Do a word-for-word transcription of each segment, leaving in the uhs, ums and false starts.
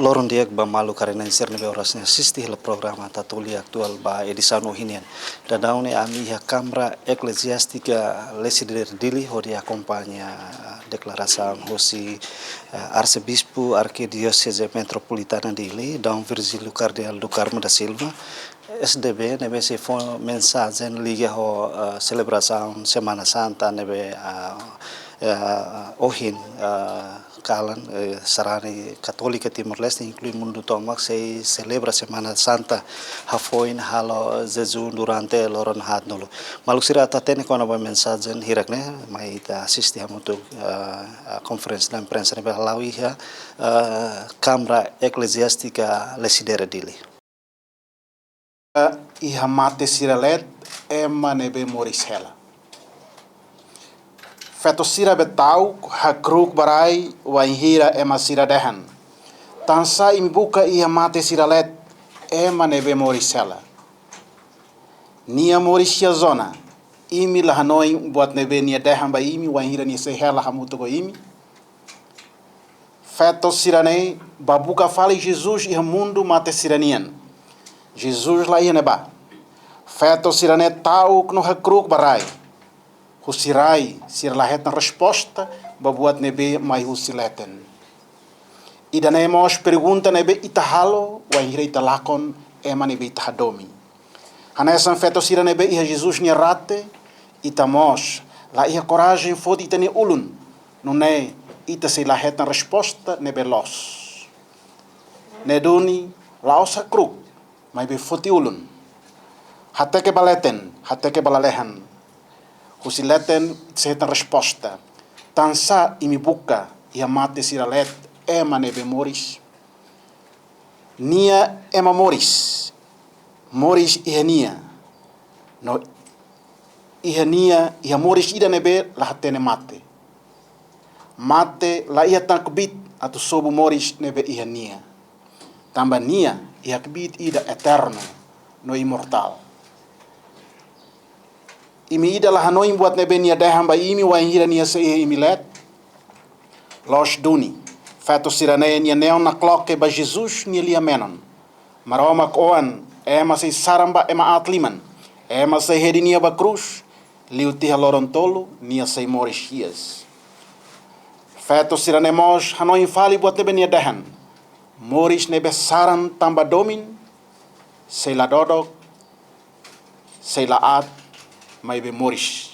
Loron di'ak ba maluk karik sira ne'ebé oras ne'e asiste hela programa Tatoli Atuál ba edisaun ohin nian. Daudaun ne'e ami iha Kamara Ekleziástika Lecidere Dili hodi akompaña deklarasaun husi, eh, Arsebispu Arkidioseze Metropolitana Dili, Dom Virgílio Kardeál do Carmo da Silva, S D B, ne'ebé sei fó mensajen liga ho, eh, selebrasaun Semana Santa ne'ebé, eh, eh, ohin, eh, kalan, eh, sarani Katólika Timor-Leste, inklui mundu tomak, sei selebra Semana Santa hafoin halo jejún durante loron haatnulu. Maluk sira atu hatene kona-ba mensajen hirak-ne'e, mai ita asiste hamutuk, eh, konferénsia imprensa ne'ebé hala'o iha, eh, Kamara Ekleziástika Lecidere Dili. Iha mate sira leet, ema ne'ebé moris hela. Feto sira be ta'uk hakru'uk ba rai wainhira ema sira dehan: Tansá imi buka iha mate sira leet, ema ne'ebé moris hela? Nia moris iha zona, imi la hanoin buat ne'ebé nia dehan ba imi wainhira nia sei hela hamutuk ho imi? Feto sira-ne'e bá buka fali Jesus iha mundu mate sira-nian. Jesus la iha ne'ebá. Feto sira-ne'e ta'uk no hakru'uk ba rai. Husi rai, sira la hetan resposta ba buat ne'ebé mai husi leten. Ida-ne'e mós pergunta ne'ebé ita halo wainhira ita lakon ema ne'ebé ita hadomi. Hanesan feto sira ne'ebé iha Jesus nia rate, ita mós la iha korajen foti ita-nia ulun, nune'e ita sei la hetan resposta ne'ebé loos. Ne'e duni, la'ós hakru'uk, maibé foti ulun. Hateke ba leten, hateke ba lalehan. Husi leten ita sei hetan resposta. Tansá imi buka iha mate sira leet ema ne'ebé moris? Nia ema moris, moris iha nia. No iha nia, iha moris ida ne'ebé la hatene mate. Mate la iha tan kbiit atu sobu moris ne'ebé iha nia. Tanba nia iha kbiit ida eternu no imortál. Imi ida la hanoin buat ne'ebé nia dehan ba imi wainhira nia sei iha imi leet? Loos duni, feto sira-ne'e nia neon nakloke ba Jesus nia lia-menon. Maromak oan, ema sei saran ba ema aat liman, ema sei hedi nia ba krús, liu tiha loron tolu nia sei moris hi'as. Feto sira-ne'e mós hanoin fali buat ne'ebé nia dehan: Moris ne'ebé saran tanba domin, sei la dodok, sei la aat, maibé moris.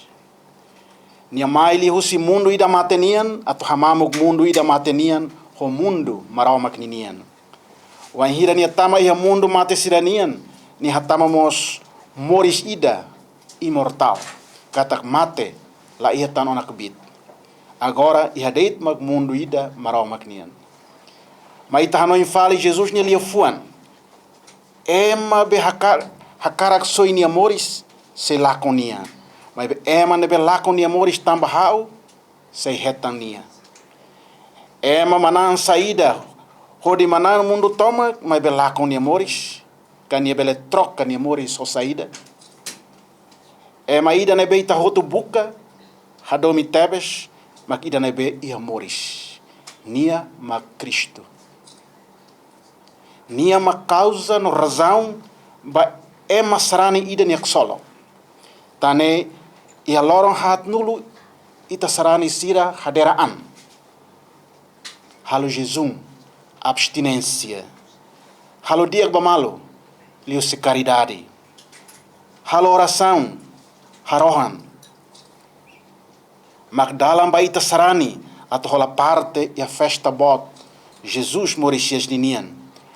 Nia mai liuhusi mundu ida mate nian, atu hamamuk mundu ida mate nian ho mundu Maromak ninian. Wainhira nia tama iha mundu mate sira-nian, nia hatama mós moris ida imortál, katak mate la iha tan ona kbiit. Agora iha de'it mak mundu ida Maromak nian. Mai ita hanoin fali Jesus nia liafuan: Ema be haka-, hakarak soi nia moris, sei lakon nia. Maibé ema ne'ebé lakon nia moris tanba ha'u, sei hetan nia. Ema manán saida hodi manán mundu tomak, maibé lakon nia moris, ka nia bele troka nia moris ho saida? Ema ida ne'ebé ita hotu buka, hadomi tebes, mak ida ne'ebé iha moris. Nia mak Kristu. Nia mak kauza no razaun ba ema sarani ida nia ksolok. Tan ne'e iha loron haatnulu ita sarani sira hadera an. Halo jejún, abstinénsia. Halo di'ak ba malu, liuhusi karidade. Halo orasaun, harohan. Mak dalan ba ita sarani atu hola parte iha festa boot Jesus moris hi'as ninian,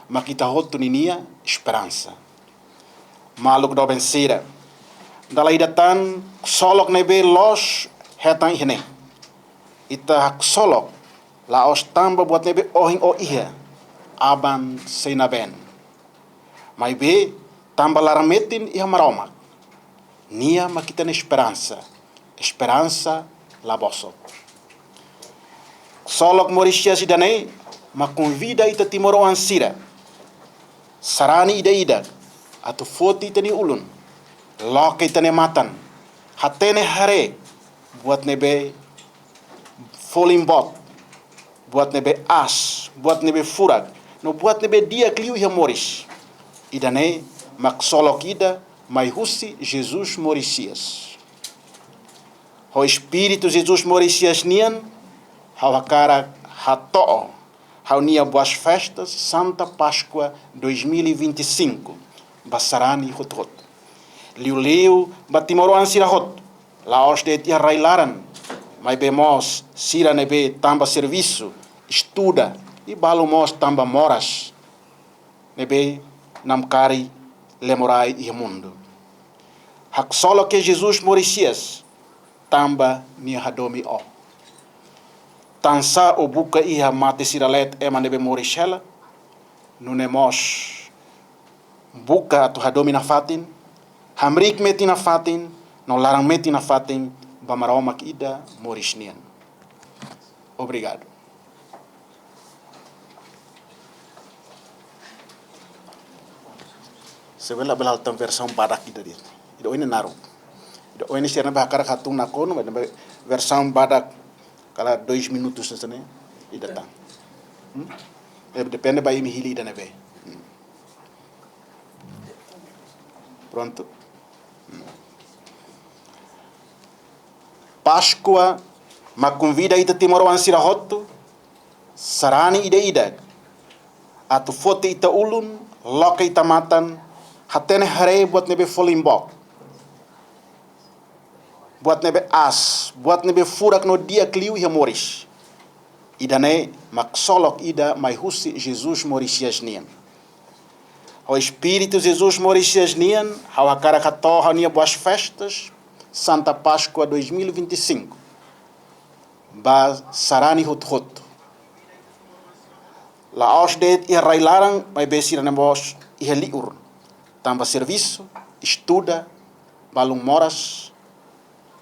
mak ita hotu ninia esperansa. Maluk doben sira, dala ida tan ksolok ne'ebé loos hetan iha ne'e. Ita haksolok la'ós tanba buat ne'ebé ohin ó iha, aban sei nabeen. Maibé tanba laran-metin iha Maromak. Nia mak ita-nia esperansa, esperansa la bosok. Ksolok moris hi'as ida-ne'e mak konvida ita timoroan sira, sarani ida-idak, atu foti ita-nia ulun, loke ita-nia matan, hatene haree buat ne'ebé folin boot, buat ne'ebé aas, buat ne'ebé furak, no buat ne'ebé di'ak liu iha moris. Ida-ne'e mak ksolok ida mai husi Jesus moris hi'as. Ho Espíritu Jesus moris hi'as nian, ha'u hakarak hato'o ha'u-nia boas festas Santa Páskua dois mil e vinte e cinco ba sarani hotu-hotu. Liuliu ba timoroan sira hotu, la'ós de'it iha rai-laran, maibé mós sira ne'ebé tanba servisu, estuda, i balu mós tanba moras ne'ebé namkari lemorai iha mundu. Haksolok Jesus moris hi'as tanba nia hadomi ó. Tansá ó buka iha mate sira leet ema ne'ebé moris hela, nune'e mós buka atu hadomi nafatin, hamriik metin nafatin, no laran metin nafatin ba Maromak ida moris nian. Obrigadu. Se bele, bele halo tan versaun badak ida de'it. Ida oin ne'e naruk. Ida oin ne'e sira ne'ebé hakarak hatún nakonu, maibé versaun badak kala dois minutos hanesan ne'e, ida tan. Hmm? Eh, depende ba imi hili ida ne'ebé. Hmm. Prontu? Hmm. Páskua mak konvida ita timoroan sira hotu, sarani ida-idak, atu foti ita ulun, loke ita matan, hatene haree buat ne'ebé folin boot, buat ne'ebé aas, buat ne'ebé furak no di'ak liu iha moris. Ida-ne'e mak ksolok ida mai husi Jesus moris hi'as nian. Ho Espíritu Jesus moris hi'as nian, ha'u hakarak hato'o ha'u-nia boas festas Santa Páskua dois mil e vinte e cinco ba sarani hotu-hotu. La'ós de'it iha rai-laran, maibé sira ne'ebé mós iha liur, tanba servisu, estuda, balun moras,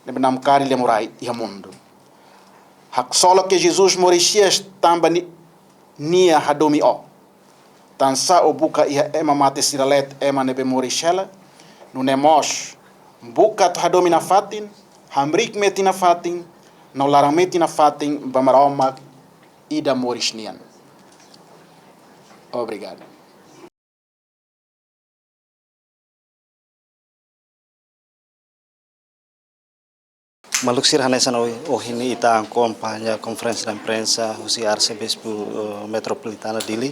ne'ebé namkari lemorai iha mundu. Haksolok Jesus moris hi'as tanba ni-, nia hadomi ó. Tansá ó buka iha ema mate sira leet ema ne'ebé moris hela, nune'e mós buka atu hadomi nafatin, hamriik metin nafatin, no laran metin nafatin ba Maromak ida moris nian. Obrigadu. Maluk sira, hanesan ohin, ohin ne'e ita akompaña konferénsia imprensa husi Arsebispu, eh, Metropolitana Dili,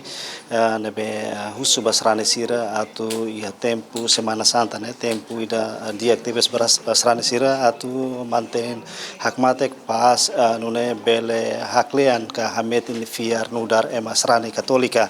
eh, ne'ebé, eh, husu ba sarani sira atu iha tempu Semana Santa ne'e, tempu ida, eh, di'ak tebes ba ras-, ba sarani sira atu mantein hakmatek, pás, eh, nune'e bele haklean ka hametin fiar nu'udar ema sarani Katólika.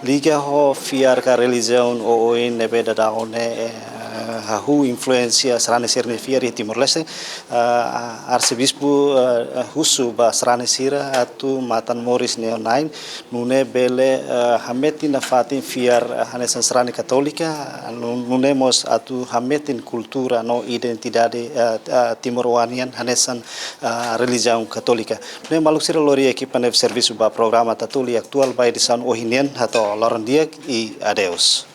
Liga ho fiar ka relijiaun oioin ne'ebé daudaun ne'e, eh, hahú influénsia sarani sira-nia fiar iha Timor-Leste, eh, Arsebispu, eh, husu ba sarani sira atu matan moris ne'e na'in, nune'e bele, eh, hametin nafatin fiar, eh, hanesan sarani Katólika, nu-, nune'e mós atu hametin kultura no identidade, eh, eh, timoroan nian hanesan, eh, relijiaun Katólika. Ne'e maluk sira, lori ekipa ne'ebé servisu ba programa Tatoli Atuál ba edisaun ohin nian, hato'o loron di'ak i adeus.